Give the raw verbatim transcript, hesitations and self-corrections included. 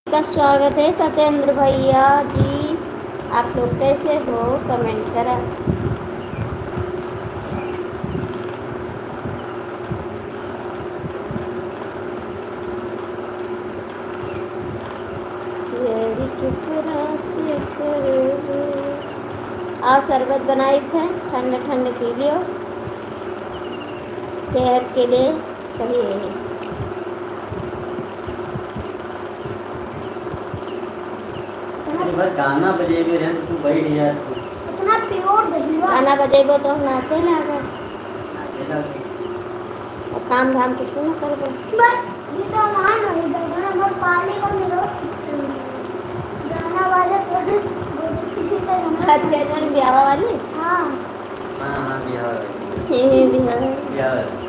का स्वागत है सत्येंद्र भैया जी, आप लोग कैसे हो, comment करा। यारी केकरा से करबू। आओ, शरबत बनाई थे, ठंडे ठंडे पी लियो, सेहत के लिए सही है। इतना एक बार गाना बजेबे रहन, तू बैठ जा तू। इतना pure दहिया। गाना बजेबो तो हम नाचे लागब। नाचे लागब। अब काम धाम कुछ न करबो। बस, ये तो मान रही, गाना बहुत पाली को मिलो। गाना वाले तो हैं, वो तो किसी का गाना अच्छा, जौन ब्याह वाली? हाँ। हाँ, हाँ, ब्याह वाली। हे, हे, ब्याह। ब्याह वाली।